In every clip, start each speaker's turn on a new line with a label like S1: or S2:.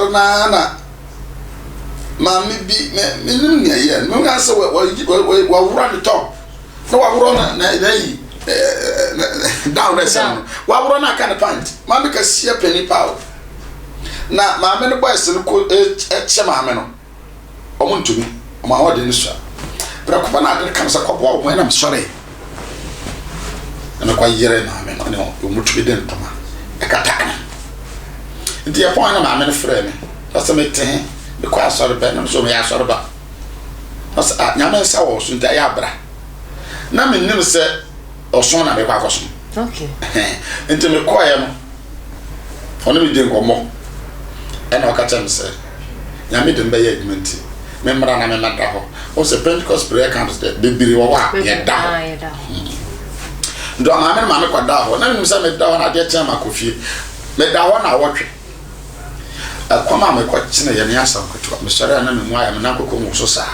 S1: asɔre no ara na maame bi me menim nea ɛyɛ no mehu sɛ wɔworɔ ne top na waworɔ na na n'ayi ɛɛ down na ɛsɛ no waworɔ na aka ne pant maame kɛseɛ panyin paa o na maame no boys no ko ɛkyɛ maame no wɔn ntumi wɔn ahoɔden no sua prɛko pɛ na ade no kam sɛ kɔboa wɔn ɛna mesɔre na mekɔ yere maame no ne wɔn tumi de ntoma ɛkata no nti yɛpɔn na maame no frɛ me ɔsɛ mete he mekɔ asɔre bɛ na mesɛ meyɛ asɔre ba. Ɔsɛ ah Nyame nsa wɔ wo so nti ayɛ abra. Na mennim sɛ ɔsom na mekɔ akɔsom.
S2: Okay.
S1: Nti mekɔɛ no, ɔne me di nkɔmmɔ. Ɛna ɔka kyerɛ me sɛ, Nyame de me bɛyɛ adwuma nti, memmra na memmɛda hɔ. Wohu sɛ Pentecost prayer camps dɛ, bebree wɔ hɔ a yɛda hɔ.
S2: Ah,
S1: Nti ɔmaame no ma mekɔdaa hɔ. Na menim sɛ meda hɔ na adeɛ kye a makɔ fie. Meda hɔ nnawɔtwe. Ɛkɔm a mekɔ kyene yɛ ne asɛm ketewa. Mesɔre a na me mu ayɛ me nan koko mu so saa.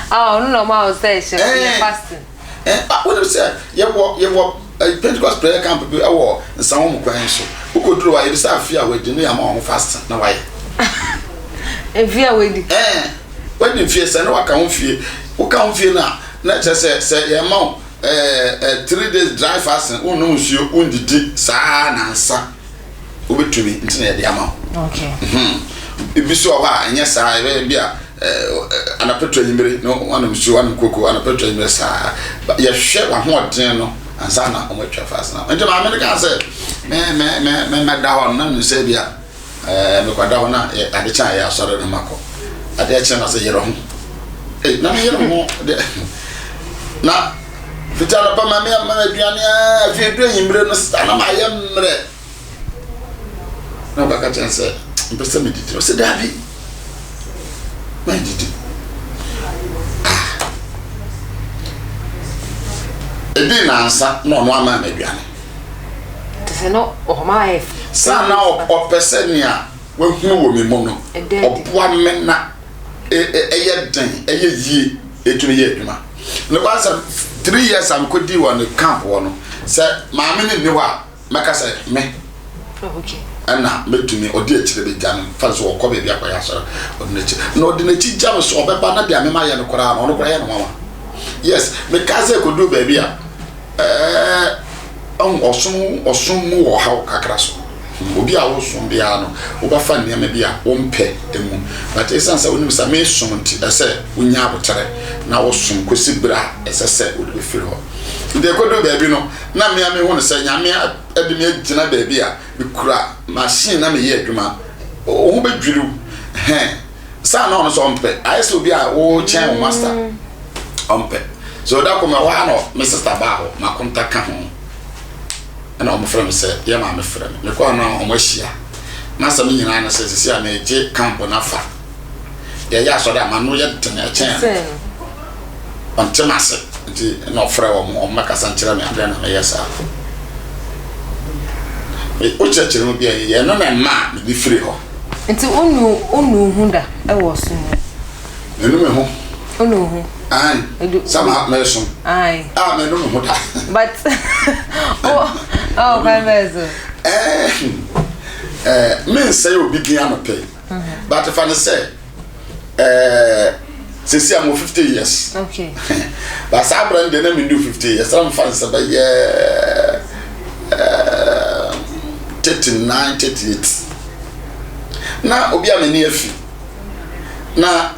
S2: Ah, ɔno na ɔma wo sɛ hyɛ yɛ fasting.
S1: Eh, ah, wonim sɛ yɛwɔ yɛwɔ eh, Pentecost prayer camp bi ɛwɔ Nsawam mu kwan so. Wokɔduru hɔ a yɛbisa afe a wadi no yɛ ama wɔn fasting na wayɛ.
S2: Mfie a wadi.
S1: Eh, wadi mfie sɛ na waka ho mfie. Woka ho mfie no a na kyerɛ sɛ sɛ yɛma wo eh, eh, 3 days dry fasting, wonnom nsuo, wondidi saa nansa. Wobɛtumi nti na yɛde ama wo.
S2: Okay.
S1: Ebi so wɔ hɔ a ɛnyɛ saa, ɛbɛyɛ bi a anɔpa to anwummere na wanom nsuo, wanom koko anɔpa to anwummere saa. Yɛhwɛ w'ahoɔden no ansa na wɔn atwa fast na. Nti maame no kaa sɛ me me me me mɛda hɔ no na menim sɛ bi a mekɔda hɔ na ade kye a yɛ asɔre no makɔ. Adeɛ kye na sɛ yerɛ ho. Ei, na meyere ho de na fiti anɔpa ma me ama aduane a afei edu anwummere no saa na mayɛ mmerɛ. Na ɔbɛka kyerɛ sɛ mpɛ sɛ medidi. Ɔsɛ daabi, mɛndidi. Ah, ɛdii nansa na ɔno ama me aduane.
S2: Te sɛ no ɔma ayɛ.
S1: Saa na ɔpɛ sɛ nea wahunu wɔ me mu no ɔboa me na ɛyɛ den ɛyɛ yie ɛtumi yɛ adwuma. Nokwasɛm sɛ 3 years a mekɔdii wɔ ne camp hɔ no, sɛ maame no nni hɔ a mɛka sɛ me ɛna mɛtumi ɔde akyire bɛgya no fa so ɔkɔ baabi akɔyɛ asɔre ɔde n'akyi na ɔde n'akyi gya me so ɔbɛba na deɛ mema yɛ no koraa no ɔno koraa yɛ no nwanwa. Yes, meka sɛ kɔduru baabi a ɛɛ ɔsom ɔsom mu wɔ ɔhaw kakra so. Obi a wosom biara no wobɛfa nneɛma bi a wompɛ mu, but ɛsiane sɛ wonim sɛ mesom nti ɛsɛ wonya aboterɛ na wosom kɔsi berɛ a ɛsɛ sɛ wode bɛfiri hɔ. Nti ɛkɔduru baabi no na mmea mehu no sɛ Nyame de me agyina baabi a mekura machine na meyɛ adwuma, wo ho bɛdwiriw hɛn saa na ɔno sɛ ɔmpɛ ayɛ sɛ obi a wokyɛn wo master ɔmpɛ so da kɔmɛ hɔ a na me sister baa hɔ makonta ka ho ɛna ɔmo frɛ me sɛ yɛ maame frɛ me mekɔ ano a ɔmo ahyia n'asɛm nyinaa no sɛ sisi a megye camp no afa yɛyɛ asɔre a m'ano yɛ den ɛkyɛn no ɔnte m'ase nti na ɔfrɛ wɔn wɔn mɛkasa nkyerɛ me adeɛ na mɛyɛ saa wokyerɛkyerɛ mu bi a yɛ ɛno na ɛma a mede firi hɔ.
S2: Nti wonu ho da ɛwɔ so mu?
S1: Menu me ho.
S2: Wonu ho?
S1: Ayi sɛ ma mɛsom.
S2: Ayi.
S1: A menu me ho da.
S2: But oh kwan bɛɛ so.
S1: Ɛɛ ɛɛ mensɛe obi din anɔpɛ yi. But fa ne sɛ ɛɛ sisi a mo 50 years.
S2: Okay.
S1: But saa abirɛ no deɛ na mi ndu 50 years na mi fa ne sɛ bɛyɛ 39, 38 na obi a m'ani afi na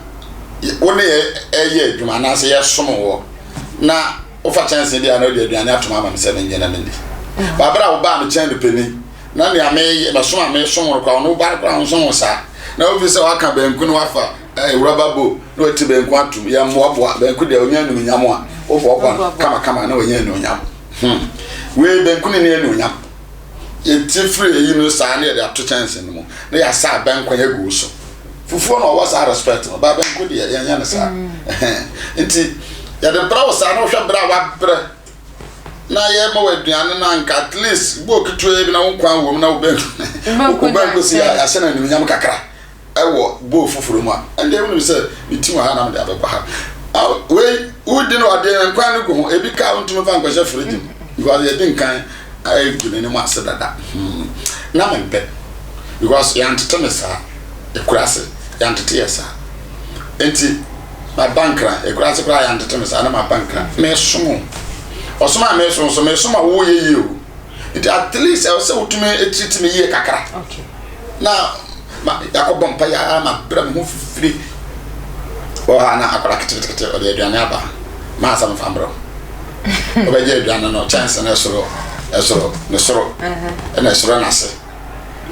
S1: wo ne yɛ ɛyɛ adwuma anaasɛ yɛsom wɔ na wofa kyɛnse bi a na wode aduane atom ama me sɛ menyɛ na menni baabere a wobaa me kyɛn no panin na nea meyɛ mɛsom a mesom no koraa ɔno woba no koraa nsom wo saa na wofi sɛ waka banku no wafa rubber bowl na wati banku atom yɛ mmoaboa banku deɛ ɔnya animuonyam a woboaboa no kamakama na wanya animuonyam. Wei banku ne ne animuonyam yɛti firi eyi no saa na yɛde ato kyɛnse no mu na yɛasa abɛnkwan agu wo so. Fufuo na ɔwɔ saa respect no ba banku deɛ yɛnyɛ no saa nti yɛde brɛ wo saa na wohwɛ brɛ a wabrɛ na yɛma wɔ aduane no anka at least bowl ketewa bi na wo nkwan wɔ mu na wo banku si yɛahyɛ no animuonyam kakra ɛwɔ bowl foforɔ mu a ɛndeɛ wonim sɛ meti wɔ ha na mede abɛkɔ ha. Wei wodi no adeɛ nkwan no gu ho ebi ka wontumi fa nkɔhyɛ fridge mu because yɛdi nkan agu n'anim ase dada. Na mempɛ because yɛantete me saa. Ekuraase yɛantete yɛ saa. Enti maba Nkran, ekuraase koraa yɛantete me saa na maba Nkran. Mesom o. Ɔsom a mesom nso, mesom a woyɛ yie o. Nti at least ɛwɔ sɛ wotumi treat me yie kakra.
S2: Okay.
S1: Na ma yɛakɔbɔ mpa yɛ ara ma brɛ me ho fifiri. Wɔ ha na akwadaa ketekete ɔde aduane aba. Maa sɛ mefa mbrɛ. Ɔbɛgye aduane no kyɛnse no ɛsoro ɛsoro ne soro ɛna ɛsoro n'ase.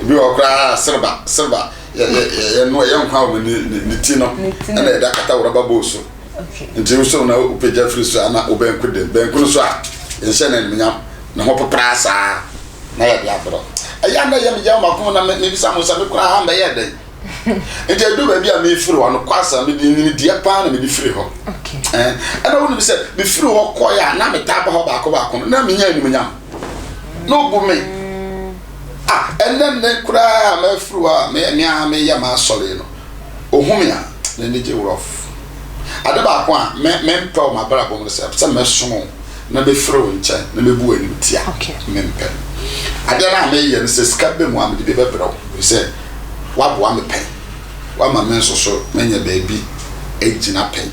S1: Ebi wɔ koraa silver silver yɛ yɛ yɛ no yɛ nkwa wɔ ne ne ti no ɛna yɛde akata rɔba bowl so. Nti wosɔ na wopagya firi so a na wo banku dem. Banku no so a yɛnhyɛ no animuonyam ne ho pepraa saa na yɛde abrɛ. Ɛyɛ a na ɛyɛ me yaw m'akoma na mebisa mo sɛ me koraa ha mɛyɛ dɛn? Nti ɛdu baabi a mefiri hɔ no kwasa mede nimdeɛ paa na mede firi hɔ. Ɛna wonim sɛ mefiri hɔ kɔe a na metaa ba hɔ baako baako no na menya animuonyam. Na obu me. Ah, ɛnɛ nnɛ koraa mafiri hɔ a me a meyɛ m'asɔre no Ohu me a, n'ani gye rough. Ade baako a me mempɛ wɔ m'abrabɔ mu ne sɛ, sɛ mɛsom wo na mefiri wo nkyɛn na mebu w'animtia. Mempɛ. Adeɛ no a meyɛ no, sɛ sika ba mu a, mede bi bɛbrɛ wo, ɛfiri sɛ woaboa me pɛn. Woama me nso so manya baabi agyina pɛn.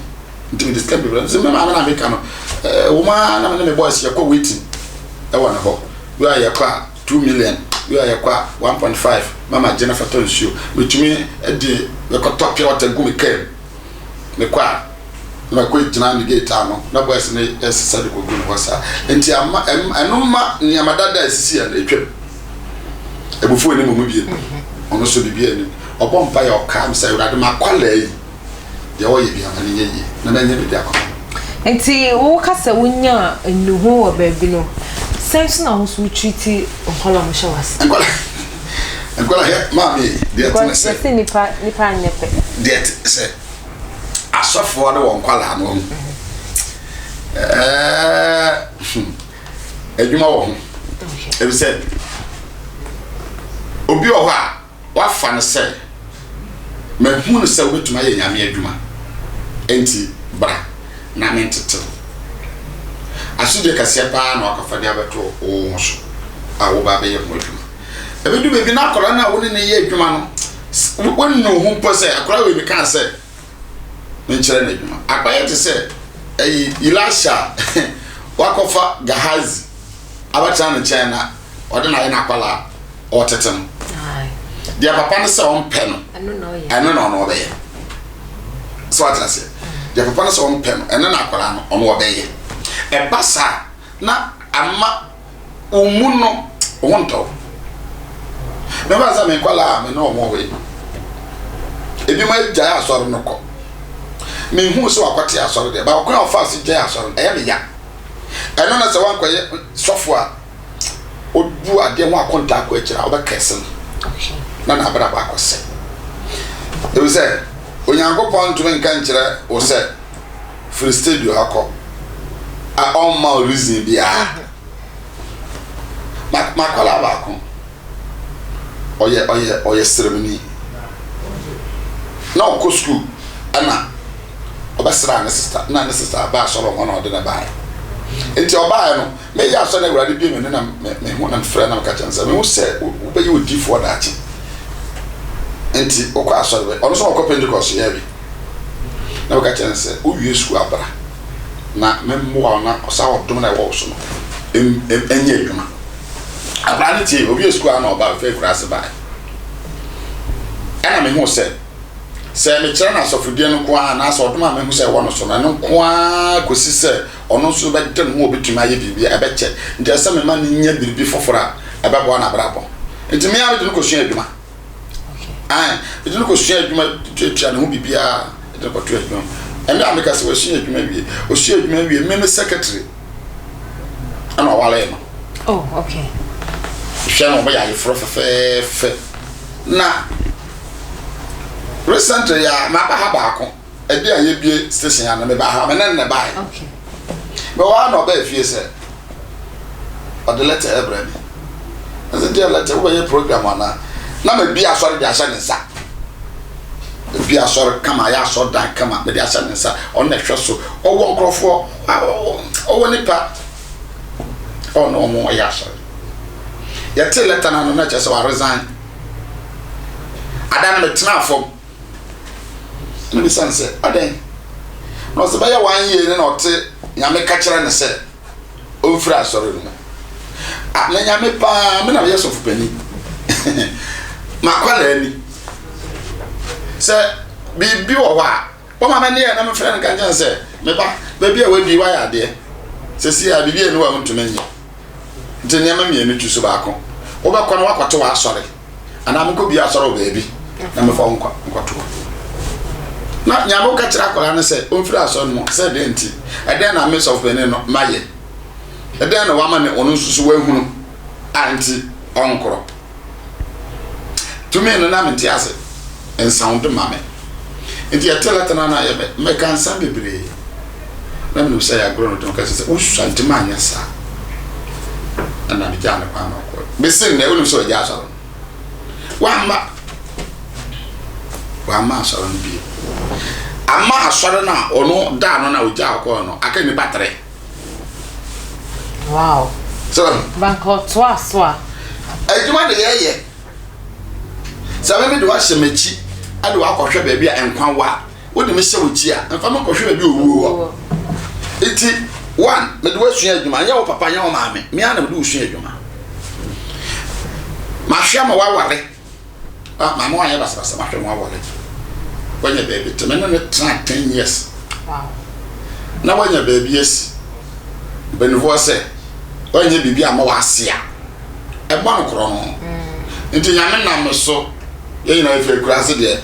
S1: Nti mede sika bebree. Nti me maame na meka no, ɛwɔ mu ara na me ne me boys yɛkɔ waiting ɛwɔ ne hɔ. Wei a yɛkɔ a, 2 million, wei a yɛkɔ a, 1.5. Mama gye na fa tɔ nsuo. Metumi de mekɔtɔ pure water gu me kaa mu. Mekɔ a, na makɔ gyina ne gate ano na boys no ɛsesa de kɔgu ne hɔ saa. Nti ama ɛno ma nneɛma dada a esisi yɛ no etwam. Abufuo nni mo mu bio. Ɔno nso biribiara nnim. Ɔbɔ mpaeɛ a ɔkaa me sɛ, Awurade m'akwadaa yi, deɛ ɔyɛ biara ma no nyɛ yie na manya biribi akɔma no.
S2: Nti woka sɛ wonyaa nnuho wɔ baabi no, sɛn so na wo nso wo treat nkwadaa a wɔhyɛ w'ase?
S1: Nkwadaa nkwadaa hwɛ maame yi deɛ ɛte ne sɛ.
S2: Yɛse nipa nipa nyɛ pɛ.
S1: Deɛ ɛte sɛ asɔfoɔ ne wɔn nkwadaa no ho ɛɛ adwuma wɔ ho efisɛ obi wɔ hɔ a. Woafa no sɛ, Mahu no sɛ wobɛtumi ayɛ Nyame adwuma, enti bra na mentete wo. Asodie kɛseɛ paa na woakɔfa de abɛto wo ho so a woreba abɛyɛ ho adwuma. Ɛbɛdu baabi na akwadaa no a wo ne no yɛ adwuma no, wonnu wo ho mpo sɛ, akwadaa wei mekaa sɛ menkyerɛ no adwuma. Akɔyɛ te sɛ ɛyi Elisha a wakɔfa Gehazi abɛtena ne nkyɛn na ɔde no ayɛ n'akwadaa a ɔretete no. Deɛ papa no sɛ ɔmpɛ no, ɛno na ɔno ɔbɛyɛ. So ate aseɛ? Deɛ papa no sɛ ɔmpɛ no, ɛno na akwadaa no ɔno ɔbɛyɛ. Ɛba saa na ama wo mu no wo ho ntɔ wo. Mɛfa sɛ me nkwadaa a me ne wɔn wɔ yi, ebinom agyae asɔre no kɔ. Mehu sɛ wakɔte asɔre deɛ, baako a ɔfa ase gyae asɔre no, ɛyɛ me ya. Ɛno na sɛ wankɔyɛ sɔfo a obu adeɛ ho akontaa kɔ akyire a wobɛkɛse no na n'abrabɔ akɔsɛ. Ebi sɛ Onyankopɔn ntumi nka nkyerɛ wo sɛ firi studio ha kɔ a ɔmma wo reason biara. M'akwadaa baako ɔyɛ ɔyɛ ɔyɛ sremni na ɔkɔ sukuu ɛna ɔbɛsraa ne sista na ne sista aba asɔre hɔ na ɔde ne baeɛ nti ɔbaeɛ no meyɛ asɔre na awurade bie m'ani na mehu na mefrɛ na meka kyerɛ no sɛ mehu sɛ wobɛyɛ odiifoɔ daakye nti wokɔ asɔre bɛ ɔno nso ɔkɔ Pentecost yɛ bi na meka kyerɛ no sɛ wowie sukuu abra na memmoa wo na saa ɔdom na ɛwɔ wo so no ɛnyɛ adwuma Akwadaa no tie, owie sukuu a na ɔba fɛ akuraase bae. Ɛna mehu sɛ, sɛ mekyerɛ no asɔfodie no nko ara anaasɛ ɔdom a mehu sɛ ɛwɔ no so no, ɛno nko ara kɔsi sɛ ɔno nso bɛde ne ho ɔbɛtumi ayɛ biribi a ɛbɛkyɛ. Nti ɛsɛ sɛ mema no nya biribi foforɔ a ɛbɛboa n'abrabɔ. Nti me ara mede no kɔsua adwuma. Ae, mede no kɔsua adwuma tuatua ne ho biribiara de no kɔto adwuma mu. Ɛnɛ a meka sɛ wasua adwuma wie, ɔsua adwuma wie, me me secretary ɛna ɔwaree no.
S2: Oh, okay.
S1: Hwɛ no ɔbɛyɛ ayeforɔ fɛfɛɛfɛ. Na recently a maba ha baako. Ɛde a yɛbie station ano meba ha me ne ne bae.
S2: Okay.
S1: Mewɔ ha na ɔbaa fie sɛ ɔde lɛtɛ ɛbrɛ me. Ɛsɛ deɛ lɛtɛ wobɛyɛ program anaa? Na mabie asɔre de ahyɛ ne nsa. Mabie asɔre kama ayɛ asɔre dan kama mede ahyɛ ne nsa. Ɔno na ɛhwɛ so. Ɔwɔ nkurɔfoɔ, ɔwɔ nipa. Ɔno ɔmo ɔyɛ asɔre. Yɛte lɛtɛ no ano na kyerɛ sɛ waresign. Ada no metenaa fam na mebisa no sɛ, adɛn? Na ɔsɛ bɛyɛ one year ne na ɔte Nyame ka kyerɛ no sɛ ɔmfiri asɔre no mu. Ah, na Nyame paa, me na meyɛ sɔfo panin. M'akwadaa ni. Sɛ biribi wɔ hɔ a, wɔma me ne na mefrɛ no ka nkyɛn sɛ, me ba, baabi a wadui wayɛ adeɛ. Sɛsi a biribi ani hɔ a wontumi nyɛ. Nti nneɛma mmienu tu so baako. Wobɛkɔ na woakɔte w'asɔre. Anaa mekɔ bia asɔre wɔ baabi na mefa wo nkɔto hɔ. Na Nyame woka kyerɛ akwadaa no sɛ ɔmfiri asɔre no mu sɛ dɛn nti? Ɛdɛn na me sɔfo panin no mayɛ? Ɛdɛn na wama ne ɔno nso so wahunu a nti ɔnkorɔ? Tumi no na mente ase nsaw de ma me. Nti yɛte lɛta no na yɛ mɛka nsɛm bebree. Na menim sɛ yɛagorɔ no dwom kɛse sɛ wosua nti maanyɛ saa. Ɛna megyaa no kwan na ɔkɔe. Bɛsi nnɛ wonim sɛ ɔgya asɔre no. Wamma wamma asɔre no bio. Ama asɔre no a ɔno daa no na ɔgyaa ɔkɔɔ no aka nnipa tere.
S2: Wow. So banka ɔtoa so a.
S1: Adwuma de yɛyɛ. Sɛ me de wahyɛ m'akyi de wakɔhwɛ baabi a nkwa wɔ a, wode me hyɛ w'akyi a, mfa me nkɔhwɛ baabi a owuo wɔ. Nti, one, mede wasua adwuma, nyɛ wo papa, nyɛ wo maame, me ara na mede wo sua adwuma. Mahwɛ ama waware. Ah, maame wanyɛ basabasa, mahwɛ ma waware. Wanya baabi te, me ne no tena 10 years.
S2: Wow.
S1: Na wanya baabi asi. Mpanimfoɔ sɛ, wanyɛ biribi ama w'ase a, ɛbɔ no korɔ no. Nti Nyame nam me so, yɛn nyinaa yɛfiri akuraase deɛ,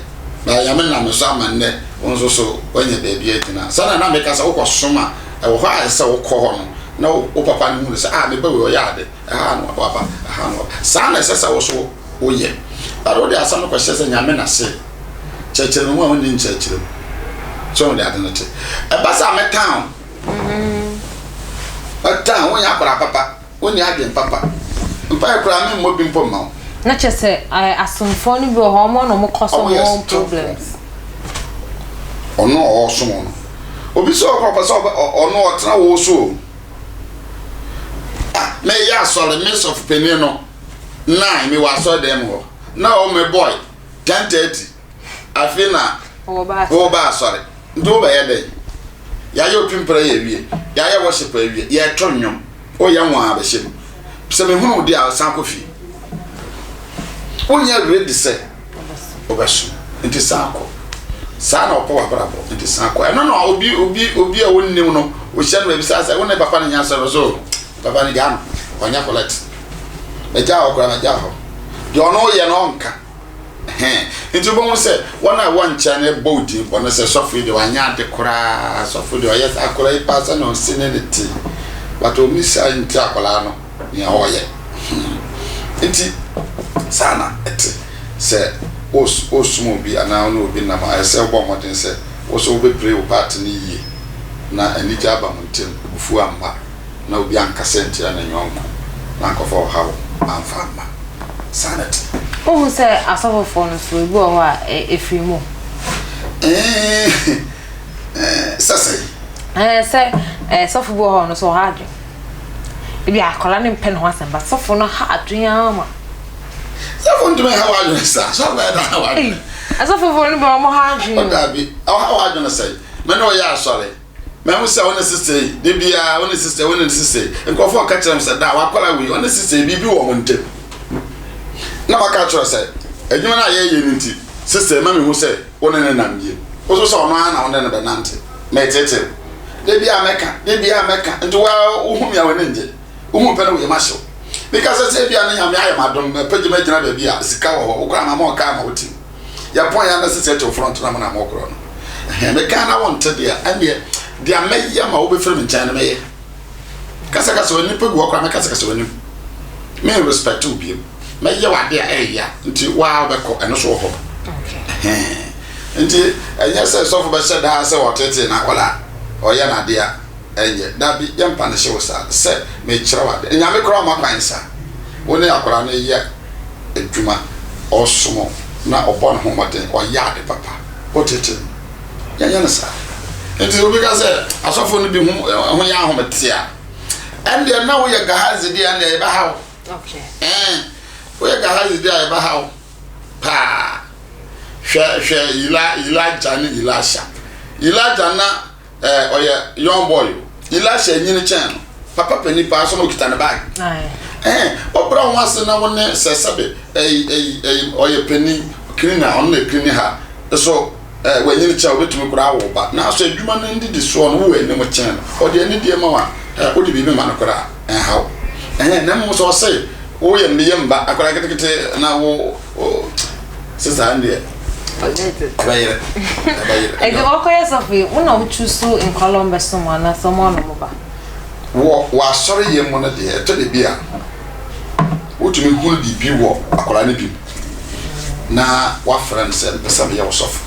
S1: na Nyame nam me so ama nnɛ wo nso so woanya baabi agyina. Sɛnea na meka sɛ wokɔ som a, ɛwɔ hɔ a ɛsɛ sɛ wokɔ hɔ no, na wo papa no hunu sɛ, ah, me ba wei ɔyɛ ade, ɛha na waba, ɛha na waba. Saa na ɛsɛ sɛ wo so woyɛ. But wode asɛm no kɔhyɛ sɛ Nyame na se, kyerɛkyerɛ me mu a wonni nkyerɛkyerɛ mu. So wode ade no te. Ɛba saa mɛtan wo. Mɛtan wo, wonyɛ akwadaa papa. Wonni adwen papa. Mpae koraa me mmɔ bi mpo mma wo.
S2: Na kyerɛ sɛ asomfoɔ no bi wɔ hɔ ɔmo na ɔmo kɔ so ɔmo own problems.
S1: Ɔno a ɔresom no. Obi sɛ ɔkɔ ɔpɛ sɛ ɔno ɔtena wo so o. Ah, meyɛ asɔre me sɔfo panin no nine mewɔ asɔre dan mu hɔ na ɔwɔ me boy 10:30 afei na woba asɔre nti wobɛyɛ dɛn yɛayɛ opi mpra yɛ awie yɛayɛ worship awie yɛto nnwom woyɛ nwa abɛhyɛ mu sɛ mehunu wo de a san kɔ fie wonyɛ ready sɛ wobɛso nti san kɔ saa na ɔpɛ w'abrabɔ nti san kɔ ɛno na obi obi obi a wonnim no ohyia no baabi saa sɛ wo ne papa no nyɛ asɔre so papa no gyaa no ɔnyɛ collect magyaa hɔ koraa magyaa hɔ deɛ ɔno yɛ no ɔnka Ɛhɛn. Nti wobɛhu sɛ wɔn a ɛwɔ nkyɛn no bɔ wo din bɔne sɛ sɔfo yi deɛ wanyɛ ade koraa, sɔfo deɛ ɔyɛ akwadaa yi paa sɛnea ɔsi ne ne te. But ɔmmisa nti akwadaa no nea ɔyɛ. Hmm. Nti saa na ɛte sɛ wosom obi anaa wo ne obi nam a, ɛsɛ sɛ wobɔ mmɔden sɛ wo nso wobɛplay wo part no yie na anigye aba mo ntam, abufuo amma. na obi ankasa antia ne yɔnko na ankɔfa ɔhaw amfa amma. Saa na ɛte.
S2: Wohu sɛ asɔfofoɔ no nso, ebi wɔ hɔ a, ɛfiri mu.
S1: Sɛ sɛn?
S2: Sɛ sɔfo bi wɔ hɔ no nso ɔha adwene. Ebi akwadaa no mpɛ ne ho asɛm, but sɔfo no ha adwene ara ma.
S1: Sɔfo ntumi ha w'adwene saa. Sɔfo ɛda ha w'adwene.
S2: Asɔfofoɔ no bi wɔn ha adwene.
S1: Ɔdabi, ɔha w'adwene sɛn? Mɛ ne ɔyɛ asɔre. Mahu sɛ wo ne sista yi, da biara wo ne sista yi, wo ne sista yi. Nkurɔfoɔ ka kyerɛ me sɛ, da w'akwadaa wei, ɔne sista yi, biribi wɔ wɔn ntam. Na maka akyerɛ sɛ, adwuma no a yɛreyɛ no nti, sista yi ma mehu sɛ wo ne no nam yie. Wo nso sɛ ɔno ara na wo ne no bɛnante. Mereteetee wo. Da biara mɛka, da biara mɛka. Nti wo ara wohu me a w'ani ngye. Wohu pɛ na wo yam ahye wo. Meka sɛ sɛ ebia ne Nyame ayɛ me adom, mapagya magyina baabi a sika wɔ hɔ, wo koraa mama wo kaa ma wotim. Yɛpɔn yɛ ana sisi ɛtew front na mo na mo korɔ no. Ɛhɛn, meka na wonte deɛ, ɛnneɛ deɛ mɛyɛ ma wobɛfiri me nkyɛn no mɛyɛ. Kasakasa w'anim, nipa gu hɔ koraa mɛkasakasa w'anim. Me respect wo biem. Mɛyɛ w'ade a ɛyɛ nti waa wobɛkɔ, ɛno so wɔ hɔ. Ɛhɛn, nti ɛnyɛ sɛ sɔfo bɛhyɛ daa sɛ ɔtetee n'akwadaa, ɔyɛ n'ade a. Ɛnyɛ, dabi, yɛmpa no hye wo saa, sɛ mekyerɛ wo ade. Nyame koraa mma kwan saa. Wo ne akwadaa no yɛ adwuma, ɔsom wo, na ɔbɔ ne ho mmɔden, ɔyɛ ade papa, wotete no. Yɛnyɛ no saa. Nti obi ka sɛ asɔfoɔ no bi ho ho yɛ ahomete a, ɛndeɛ na woyɛ Gehazi deɛ ɛndeɛ yɛbɛha wo.
S2: Okay.
S1: Ɛn, woyɛ Gehazi deɛ a yɛbɛha wo paa. Hwɛ hwɛ Elijah ne Elisha. Elijah na eh, ɔyɛ young boy o. Elisha nyini kyɛn no. Papa panin paa so na okita ne bag. Eh, ɔbrɛ ho ase na wo ne sɛ sɛbe ɛyi ɛyi ɛyi ɔyɛ panin cleaner, ɔno na cleaning ha. So eh, wanyini kyɛn, obetumi koraa awo ba. Nanso adwuma no ndidi soɔ no, wowɔ anim kyɛn no. Ɔde anidie ma wo a, eh, wode biribi ma no koraa, ɛnhaw. Eh, na mmom sɛ ɔse woyɛ mmeyɛ mba akwadaa ketekete na wo sɛ saa deɛ ɛbɛyerɛ ɛbɛyerɛ.
S2: Ɛdi wɔkɔyɛ sɔfo yi, wo na wotwi so nkwadaa wɔn bɛsom anaasɛ wɔn ano mo ba?
S1: Wɔ wɔ asɔre yɛ mu no deɛ, ɛtɔ de bi a wotumi hunu biribi wɔ akwadaa no bi mu na wafrɛ no sɛ mpɛ sɛ meyɛ wo sɔfo.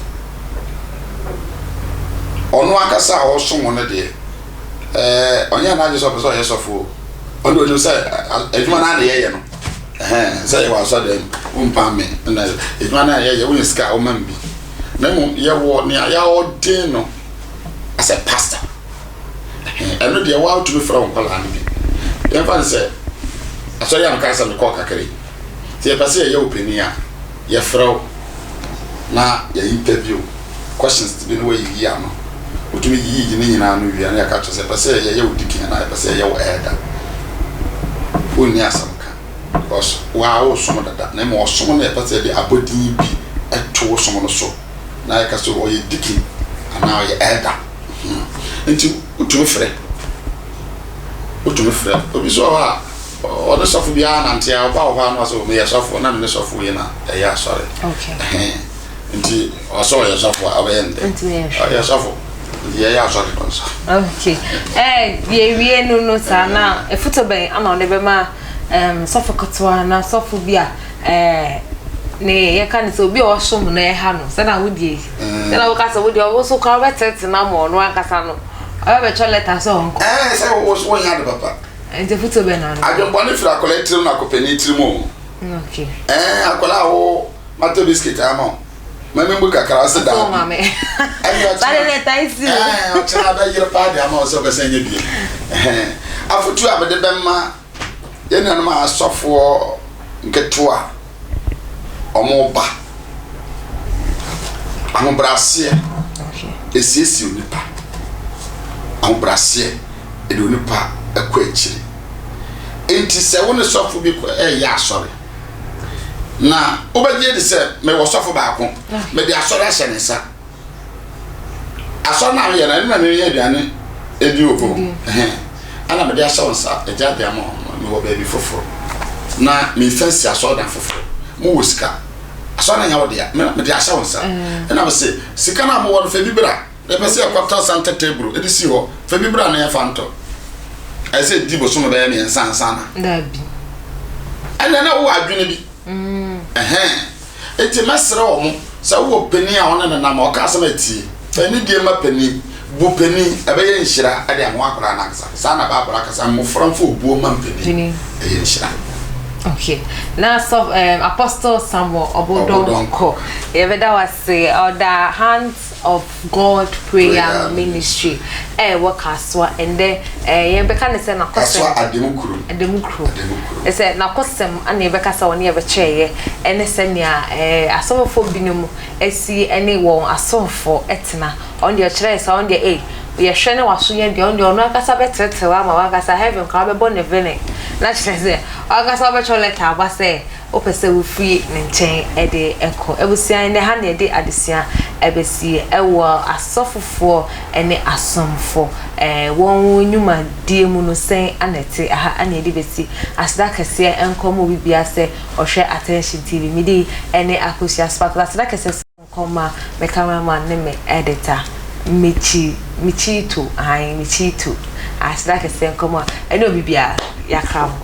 S1: Ɔno ankasa a ɔsom no deɛ, ɛɛ ɔnyɛ n'adwene sɛ ɔpɛ sɛ ɔyɛ sɔfo o. Ɔno onim sɛ adwuma no ara na yɛyɛ no. Ɛhɛn, sɛ yɛwɔ asɔrdan mu, wompam me, na edwuma no a yɛyɛ, wonya sika a woma me bi. Na mmom yɛwɔ nea yɛaɔden no as a pastor. Ɛhɛn, ɛno deɛ woa wotumi frɛ wo nkwadaa no bi. Yɛmfa no sɛ asɔre a mekaa sɛ mekɔɔ kakra yi, sɛ yɛpɛ sɛ yɛyɛ wo panin a, yɛfrɛ wo na yɛ interview questions bi na woayiyi ano. Wotumi yiyi ne nyinaa ano wie a, na yɛaka kyerɛ sɛ yɛpɛ sɛ yɛyɛ wo deacon anaa yɛpɛ sɛ yɛyɛ wo elder. Wonni asɛm ka because wo ara woresom dada, na mmom ɔsom no yɛpɛ sɛ yɛde abɔdin bi to wo som no so na yɛka sɛ ɔyɛ deacon anaa ɔyɛ elder. Hmm. Nti wotumi frɛ, wotumi frɛ. Obi so wɔ hɔ a, ɔne sɔfo biara nante a, ɔba wɔ hɔ a na ɔsɛ meyɛ sɔfo na mene sɔfo yi na ɛyɛ asɔre.
S2: Okay.
S1: Nti ɔsɛ ɔyɛ sɔfo a ɔbɛyɛ ndɛ. Ɔyɛ sɔfo. Nti yɛyɛ asɔre no nso.
S2: Okay. Eh, yɛwie no no saa na efuto bɛn ama ɔde bɛma um, sɔfo ketewa na sɔfo bi a eh, ne yɛka ne sɛ obi a ɔsom no ɛha no sɛ na wodie sɛ na woka sɛ wodeɛ ɔwo so koraa wobɛtete no ama ɔno ankasa no ɔbɛbɛtwɛ lɛta sɛ ɔnkɔ.
S1: Ɛɛ sɛ wo so wonyɛ ade papa.
S2: Nti afotuo bɛn na wode.
S1: Adwenbɔne firi akwadaa tirim na akɔ panin tirim o.
S2: Okay.
S1: Ɛɛ akwadaa a wo matɔ biscuit ama wo ma me mu kakra ɔse daabi.
S2: Ɛne ɔkyena
S1: ɛɛ ɔkyena bɛyere paa de ama wo sɛ ɔbɛsɛn nyɛ bie. Ɛhɛn afotuo a mede bɛma yɛn nuanom a asɔfoɔ nketewa wɔba. Ahobrɛaseɛ ɛsiesie onipa. Ahobrɛaseɛ ɛde onipa kɔ akyiri. Enti sɛ wo ne sɔfo bi ɛreyɛ asɔre na wobɛgye adi sɛ mewɔ sɔfo baako, mede asɔre ahyɛ ne nsa. Asɔre no a meyɛ no, ɛno na meyɛ aduane di wɔ hɔ. Ɛna mede ahyɛ wo nsa, agya de ama wo, mewɔ baabi foforɔ. Na mefa si asɔredan foforɔ. Mowɔ sika. Asɔre no nyɛ wo dea, mede ahyɛ wo nsa. Ɛna mese, sika no a mowɔ no, fa bi bra. Yɛpɛ sɛ yɛkɔtɔ santa table de si hɔ. Fa bi bra na yɛmfa ntɔ. Ɛsɛ sɛ ɛdi bosome bɛyɛ mmiɛnsa ansa na.
S2: Dabi.
S1: Ɛnna na wowɔ adwene bi. Ɛhɛn. Enti mɛsrɛ wɔn, sɛ wowɔ panin a wo ne no nam a, ɔka asɛm a tie. Fa anidie ma panin. Bu panin. Ɛbɛyɛ nhyira de ama w'akwadaa no ankasa. Saa na Bible aka sɛ, Mmofra mfa obuo mma mpanin. Ɛyɛ nhyira.
S2: Okay. Na sɔ um, Apostle Samuel Obodonko. Yɛbɛda wo ase. Ɔda Hands of God Prayer Ministry ɛwɔ Kasoa ɛndɛ ɛɛ yɛbɛka ne sɛ n'akɔsɛm.
S1: Kasoa Adamu kurom.
S2: Adamu kurom. Adamu kurom. Ɛsɛ n'akɔsɛm ɛna yɛbɛka sɛ ɔne yɛbɛkyerɛeɛ ɛne sɛnea ɛɛ asɔfofoɔ binom asi ɛne wɔn asomfoɔ ɛtena. Ɔno deɛ ɔkyerɛɛ sɛ ɔno deɛ ei yɛhwɛ ne waso yɛ deɛ ɔno deɛ ɔno ankasa bɛtereterew ama wankasa heaven koraa bɛbɔ ne vene na kyerɛ sɛ wankasa wobɛtwerɛ lɛta aba sɛ wopɛ sɛ wofiri ne nkyɛn de kɔ. Abusua, ɛnnɛ ha na yɛde adesua bɛsi wɔ asɔfofoɔ ne asomfo wɔn nnwumadie mu no sɛn na ɛte. Aha na yɛde bɛsi. Aseda kɛseɛ nkɔ ma obi biara sɛ ɔhwɛ Attention TV. Me din ne Akosua Sparkle. Aseda kɛseɛ. Nkɔma me camera man ne me editor Michi Michito ae Michito aseda kɛseɛ nkɔma ɛne obi biara yakra mo.